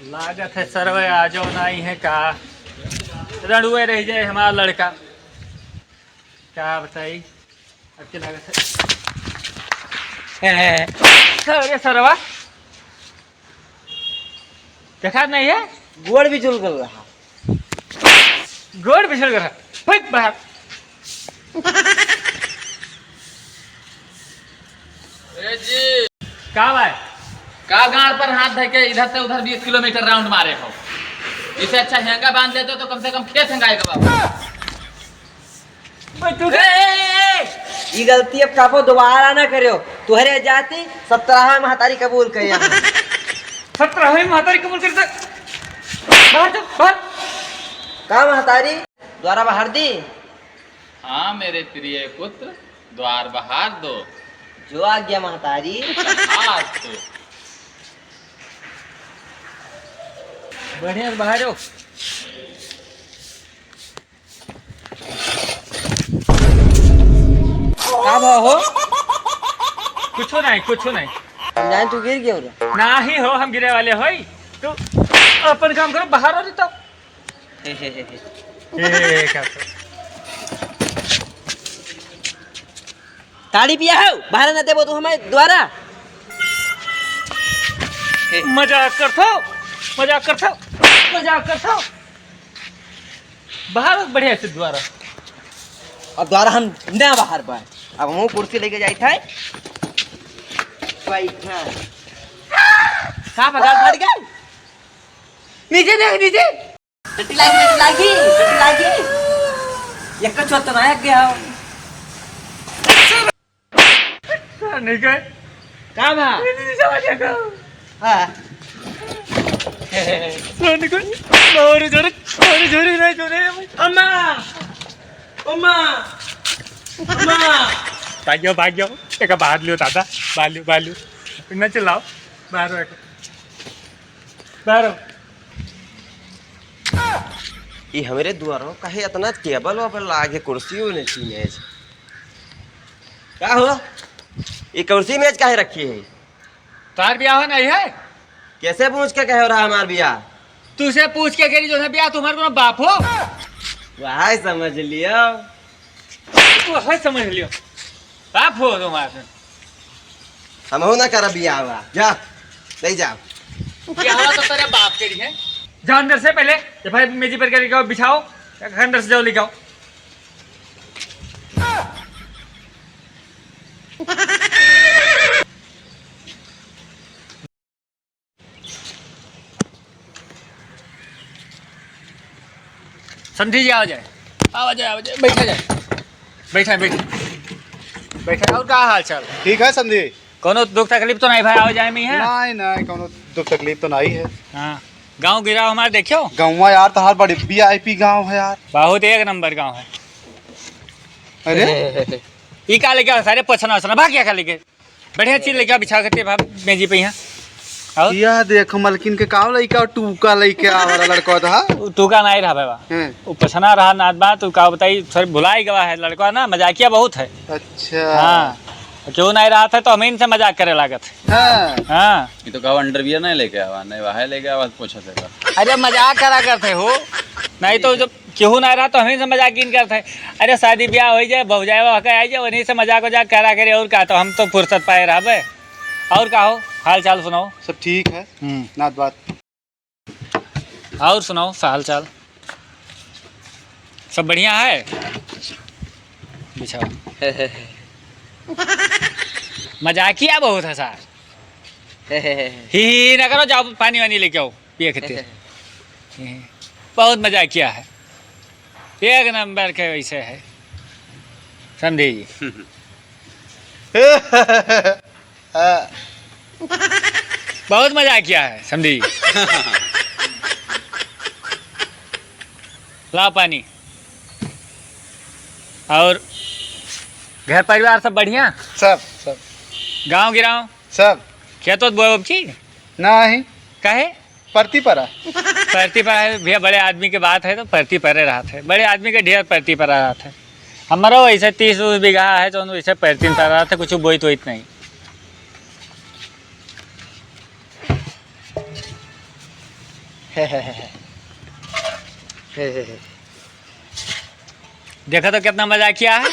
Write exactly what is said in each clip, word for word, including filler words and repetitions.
लागत है सरवा आजो नाहीं है का, रड़ुए रह जाए हमारा लड़का। का बताई, अब के लागत है। अरे सरवा, देखा नहीं है? गोड़ भी जल गल रहा। गोड़ भी जल गल रहा। फेंक बाहर। ए जी। का भाई? का गाड़ पर हाथ धर के इधर से उधर बीस किलोमीटर राउंड मारे हो? इसे अच्छा हेंगा बांध लेते तो कम से कम खेत हेंगाए के बाबू। ए, ए, ए, ए, ई गलती अब काबो दोबारा ना करियो। तुहरे जाति सत्रहवीं महतारी कबूल करिया। सत्रहवीं महतारी कबूल कर दे। बाहर चल, बाहर। का महतारी? द्वारा बाहर दी। हाँ, मेरे प्रिय पुत्र, द्वार बहार दो। जो आज्ञा महतारी। तथास्तु। बढ़िया से बहारो। का भा हो? कुछो नहीं, कुछो नहीं। हम जाने तू गिर गयो रे। नहीं हो, हम गिरे वाले होई। तू अपन काम करो, बाहर हो रही तो। हे, हे, हे, हे। ए, का तो? ताड़ी पिया हो, बाहर न देबो तू हमारे द्वारा। मजाक करत हो, मजाक करत हो, मजाक करत हो। बाहर बढ़िया से द्वारा। अब द्वारा हम ना बाहर बा। अब हम कुर्सी लेके जाइत है। बैठा। का बगाल फट गए? नीचे देख, नीचे। टट्टी लागी, टट्टी लागी, टट्टी लागी। एक का चोट तो ना गया हो। नहीं गए। का भा? नहीं, नहीं, समझ गया। हाँ। नहीं गए। और जोरे, और जोरे नहीं जोरे। अम्मा, अम्मा, अम्मा। भाग्यो, भाग्यो। एक बाहर लियो दादा, बालू, बालू। न चलाओ, बाहर बैठो। बाहर आओ। ई हमरे दुआरो काहे इतना टेबल वेबल लागे, कुर्सी उ नहीं मेज? का हो, ई कुर्सी मेज काहे रखी है? तार ब्याह नहीं है? कैसे पूछ के कहे रहा हमार ब्याह? तुझसे पूछ के करी जो है ब्याह, तुम्हारे को बाप हो? वह समझ लियो। तू है समझ लियो, बाप हो तुम्हारे। हमहू ना करब बियाह हुआ। जा, नहीं जाओ। बियाह तो तेरे बाप के लिए है। जाओ अंदर से पहले, ये भाई मेजी पर के लेके आओ, बिछाओ, अंदर से जाओ, लेके आओ। समधी जी, आवा जाए, आवा जाए, आवा जाए, बैठा जाए, बैठा, बैठा, बैठा। और का हाल चाल? ठीक है समधी। कौनो दुख तकलीफ तो नहीं भाई, आवा जाए में है? नहीं, नहीं, कौनो दुख तकलीफ तो नहीं है। हाँ, गाँव गिराव हमार देखियो। गाँव यार, तहार बड़ी वी आई पी गाँव है यार। बहुत एक नंबर गाँव है। अरे? ई का लेके आओ सारे, पोछना ओछना, भाग गया का लेके? बढ़िया चीज लेके आओ, बिछा के टेप मेजी पे यहाँ। और? यह देखो मलकिन के काव लइका, टूका लइके आवा वाला लड़का था। उ टूका नहीं रहा बाबा। हैं। उ पछना रहा नात बात, उ का बताई, थोड़ी भुलाई गवा है लड़का ना, मजाकिया बहुत है। अच्छा। हाँ। केहू नहीं रहा था तो हम इनसे मजाक करे लागत है। हाँ। हाँ। ये तो कहा अंडरवियर नहीं लेके आवा, नहीं वहाँ लेके आवा, पूछा था। अरे मजाक करा करते हो, नहीं तो जब केहू ना रहा तो हमें से मजाक गिन करत है। अरे शादी ब्याह हो जाए, भौजाई वहाँ के आई जाए, वहीं से मजाक वजाक करा करे। और का, तो हम तो फुर्सत पाए रहबे। और का हो, हाल चाल सुनाओ। सब ठीक है। हम्म। नात बात। और सुनाओ, सा हाल चाल सब बढ़िया है? बिछाओ। मजाकिया बहुत है सार। ही ही ही ना करो, जाओ पानी वानी लेके आओ। पिए खातिर। बहुत मजाकिया है, एक नंबर के वैसे है, समधी जी। बहुत मजाकिया है, समधी जी। ला पानी। और घर परिवार सब बढ़िया? सब, सब। गाँव गिराव? सब। खेतोत बोए अब की? नहीं। काहे? परती परा। परती परा है भैया, बड़े आदमी के बात है तो परती परे रहत है, बड़े आदमी के ढेर परती परा रहत है। हमारा वैसे तीस उस बीघा है तो वैसे परती परा रहत है, कुछ बोइत वोइत नहीं। देखा तो कितना मजाकिया है।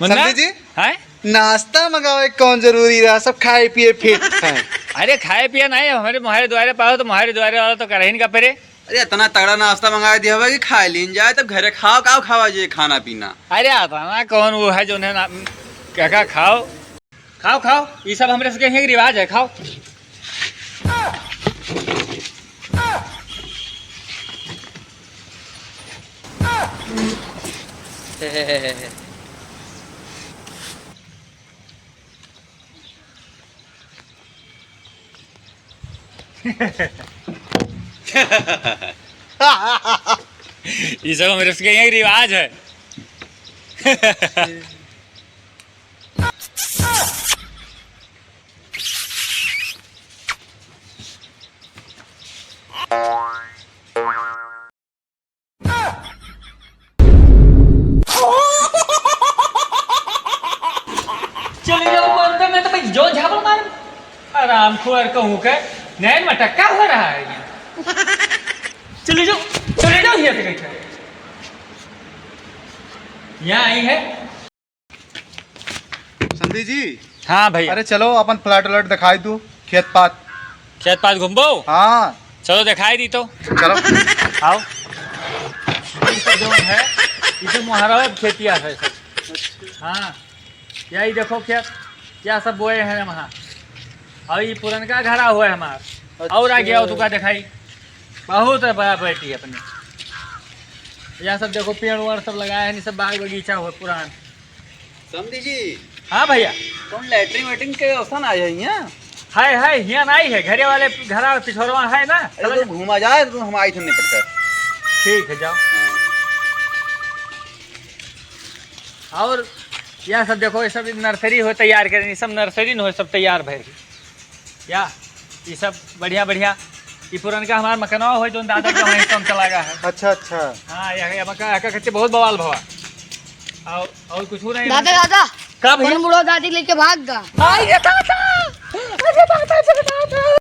मुन्ना? समधी जी? हैं? नाश्ता मंगावे कौन जरूरी रहा, सब खाए पिए फिट हैं। अरे खाए पिए नहीं, हमारे मोहारे द्वारे पाओ तो मोहारे द्वारे वाला तो करहिन का परे। अरे इतना तगड़ा नाश्ता मंगा दिया हुआ कि खा लीन जाए, तब घरे खाओ, का खावा जे खाना पीना। अरे आता ना कौन वो है जो उन्हें ना, क्या क्या खाओ। खाओ, खाओ, ई सब हमरे सबके हियाँ के रिवाज है, खाओ। ई सब हमरे सबके हियाँ के रिवाज है। चले जाओ अंदर, मैं तो भाई जो झापड़ मार। आराम खोर कहूँ के, नैन मटक्का हो रहा है ये। चले जाओ, चले जाओ यहाँ से कहीं। यहाँ आई है। समधी जी। हाँ भैया। अरे चलो, अपन प्लाट व्लाट दिखाई दू, खेत पात। खेत पात घूमबो? हाँ। चलो दिखाई दी तो। चलो। आओ। ई सब जौन है, ई सब मोहरा खेतिया है सब। हाँ। यही देखो खेत, या सब बोए हैं वहाँ। और ये पुरनका घरा हुआ है हमार। और आगे आओ, अच्छा। तुका दिखाई। बहुत है बड़ा बैठी अपने। या सब देखो, पेड़ वेड़ सब लगाए हैं, ये सब बाग बगीचा हो पुरान। समधी जी। हाँ भैया। कौन लैट्रिन वैट्रिन के व्यवस्था ना है यहाँ? है, है, हियाँ नहीं है, घरे वाले घरा पिछोरवा है ना। अरे तो घूमा जाए, तो हम आई थे निपट कर। ठीक है, जाओ। और यह सब देखो, ये सब नर्सरी हो तैयार करें, ये सब नर्सरी न हो, सब तैयार भइल। या, ई सब बढ़िया, बढ़िया। ई पुरनका हमार मकनवा होय, जौन दादा के वहीं से हम चला गया है। अच्छा, अच्छा। हाँ, यह, यह मका, एका खातिर बहुत बवाल भवा। और, और कुछ नहीं दादा, बस। दादा, का भैया? कौन बूढ़ा दादी लेके भाग गा? आई रे दादा! अरे दादा, अरे दादा!